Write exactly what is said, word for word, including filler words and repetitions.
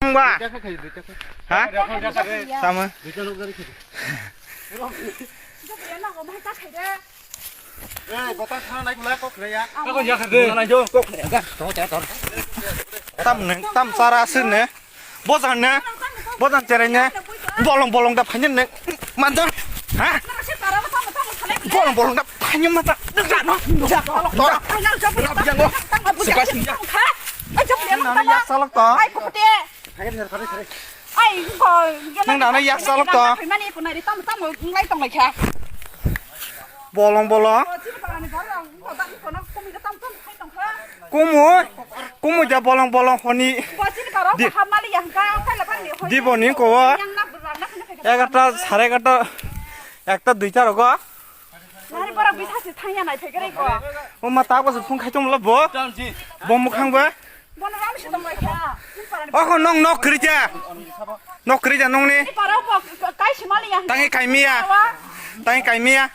Ba? Ha? Tamo. Tam neng, tam sara sir ne. Bojan ne. Bojan chere ne. Bolong bolong da phanyen ne. Manjan. Ha? Bolong bolong da phanyen mata. Tora. Suka sinja. Nana yak salak to. Nang nana yak salak to. Bolong bolong. Kumu, kumu ja bolong bolong honi. Di, di boni ko. Egarta, sare egarta, ekta duita rogo. O ma ta bwswk phung khai tongmwla bo. Bo mwkhang bo. Oho, nong nok kwrwi ja. Nok kwrwi ja nongni. Tangi kaimiya. Tangi kaimiya.